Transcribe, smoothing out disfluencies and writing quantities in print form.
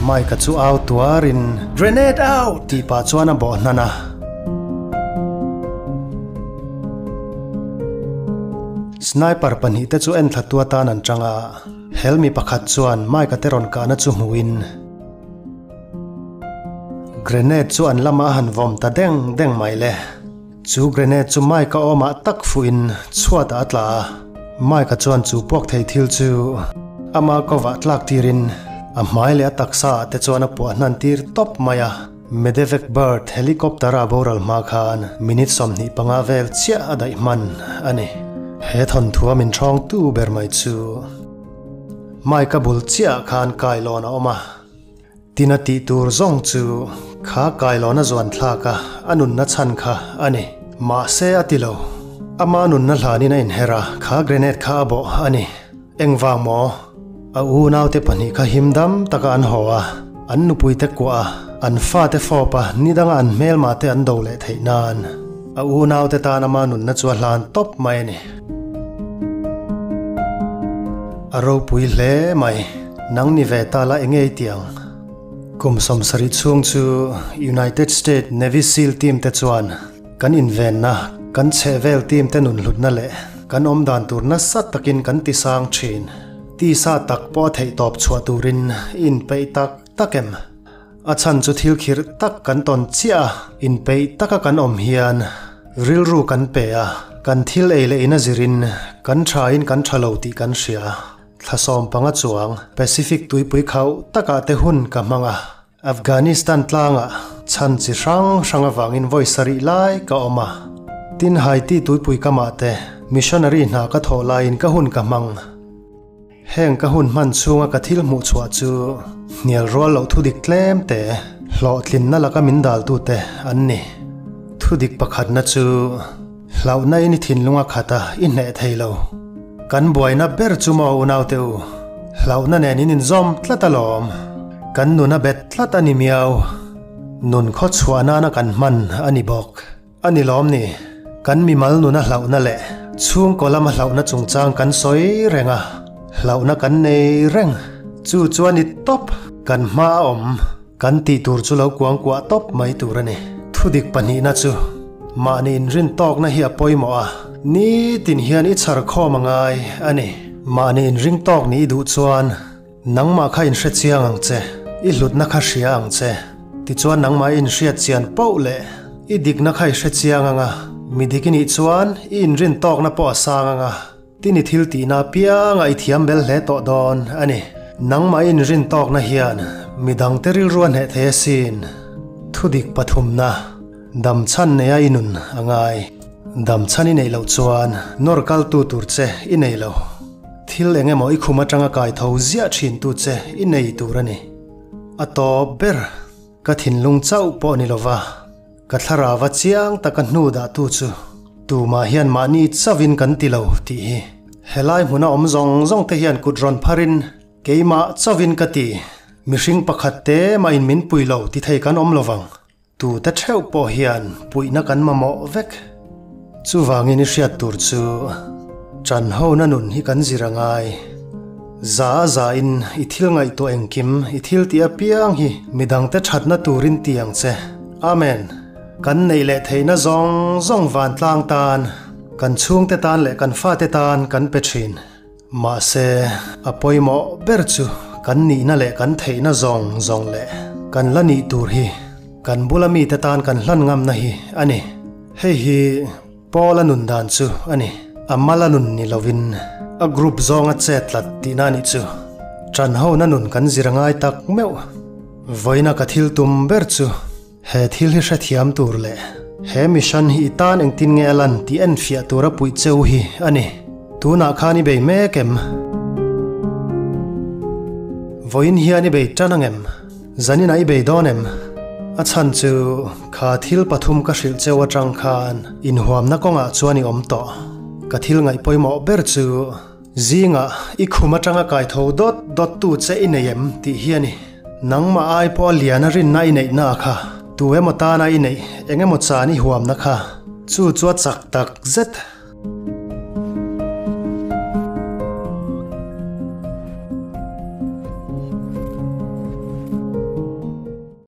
Mike-a chu au tuarin, Grenade out! tih pah chuan a bawh hnan a. Sniper pahnihte chu enthlatu atan an chang a, Helmi pakhat chuan Mike-a te rawn kahna chu hmuhin, Grenade chu an lamah a han vawm ta deng deng mai le. Chu grenade chu Mike-a awmah tak fuhin chhuatah a tla a, Mike-a chuan chu puak thei thil chu ama kovah tlak tirin a hmai leh a taksa ah te chuan a puah hnan tir tawp mai a. Medevac Bird helicopter-a boral hma khan minute 25 vel chiah a daih hman a ni. He thawnthua min ṭhawngtu ber mai chu Mike-a bul chiah ah khan kailawn a awm a. Tina tih tur zawng chu kha kailawn a zuan thlak a, a nunna chhan kha a ni. Mahse a ti lo. Ama nunna hlanin a inher a, kha grenade kha a bawh a ni. Engvang maw? A unaute pahnih kha him dam taka an haw a, an nupuite kuah a, an fate fawp a, nidanga an hmelma te an do leh theih nan. A unaute tan ama nunna chu a hlan tawp mai a ni. A ropui hle mai. Nang ni ve ta la enge i tiang? Kum 70 chhung chu United State Navy Seal team te chuan kan invenna, kan chhehvel team te nun hlutna leh kan awm dan tur nasa takin kan ti sang thin. Tisa tak pawh a theih tawp chhuah turin i inpeih tak tak em? A chhan chu thil khirh tak kan tawn chiah a, inpeih taka kan awm hian rilru kan pe a, kan thil ei leh in a zirin kan thain kan tha lo tih kan hria. Thla 15 chuang Pacific tuipui khauh takah te hun ka hmang a, Afghanistan tlangah chhan chi hrang hrang avangin vawi sarih lai ka awm a. Tin Haiti tuipui kamah te missionary hna ka thawh laiin ka hun ka hmang. Heng ka hun hman chhunga ka thil hmuh chhuah chu hnial rual loh thudik tlem te, hlawhtlinna laka min daltute an ni. Thudik pakhatna chu Hlauhna in i thinlung a khat a, i hneh thei lo. Kan buaina ber chu maw unaute u, hlauhna nen in inzawm tlat alawm. Kan nun a bet tlat a ni miau. Nun khaw chhuah nana kan hman a ni bawk. A ni lawm ni, kan mimal nuna hlauhna leh chhungkaw lama hlauhna chungchang kan sawi reng a, hlauhna kan nei reng. Chu chuan i tawp kan hma a awm. Kan tih tur chu lo kuangkuah tawp mai tur a ni. Thudik pahnihna chu mahni inrin tawkna hi a pawimawh a, nitin hian i chhar khawm a ngai a ni. Mahni inring tawk nih i duh chuan nangmah kha inhre chiang ang che, i hlutna kha hria ang che. Tichuan nangmah i inhriat chian poh leh i dikna kha i hre chiang ang a, mi dik i nih chuan i inrin tawkna pawh a sang ang a. Tini thil tihna apianga i thiam bel hle tawh dawn a ni. Nangmah i inrin tawkna hian midangte rilru a hneh thei asin. Thudik pathumna, Dam chhan neia i nun a ngai. Dam chhan i neih loh chuan nawr kaltu tur che i nei lo. Thil eng emaw i khum atanga kai tho ziah thintu che i nei tur a ni. A tawp ber, ka thinlung chauh pawh ni lova. Ka thlarava chiang taka hnu dahtu chu tumah hian mahni chauhin kan ti lo tih hi. Helai hmuna awm zawng zawng te hian kut rawn pharin keimah chauhin ka ti, mihring pakhat te mahin min pui lo ti thei kan awm lovang. Tute theuh pawh hian puihna kan mamawh vek. Chuvangin i hriat tur chu Chanhona nun hi kan zir a ngai. Za a za in i thil ngaihtuah engkim i thil tih apiang hi midangte thatna turin ti ang che. Amen. Kan neih leh theihna zawng zawng vantlang tan, kan chhungte tan leh kan fate tan kan pe thin. Mahse, a pawimawh ber chu kan nihna leh kan theihna zawng zawng leh kan la nih tur hi kan bula mite tan kan hlan ngamna hi a ni. Hei hi Paul-a nun dan chu a ni. A mala nun ni lovin a group zawnga chet tlat tihna a nih chu. Ṭanhona nun kan zir a ngai tak meuh. Vawiina ka thil tum ber chu he thil hi hrethiam tur leh he mission hi i tan engtin nge a lan tih enfiah tura puih cheu hi a ni. Tunah khan i bei mek em? Vawiin hian i bei ṭan angem? Zaninah i bei dawn em? A chhan chu kha thil pathum ka hrilh cheu atang khan inhuamna kawngah chuan i awm tawh. Ka thil ngaih pawimawh ber chu zingah i khum atanga kai tho dawt dawt tu che i nei em tih hi a ni. Nangmah ai pawh a liana rinna i neihna kha tu emaw tana i neih eng emaw chan i huamna kha chu chu a chak tak zet.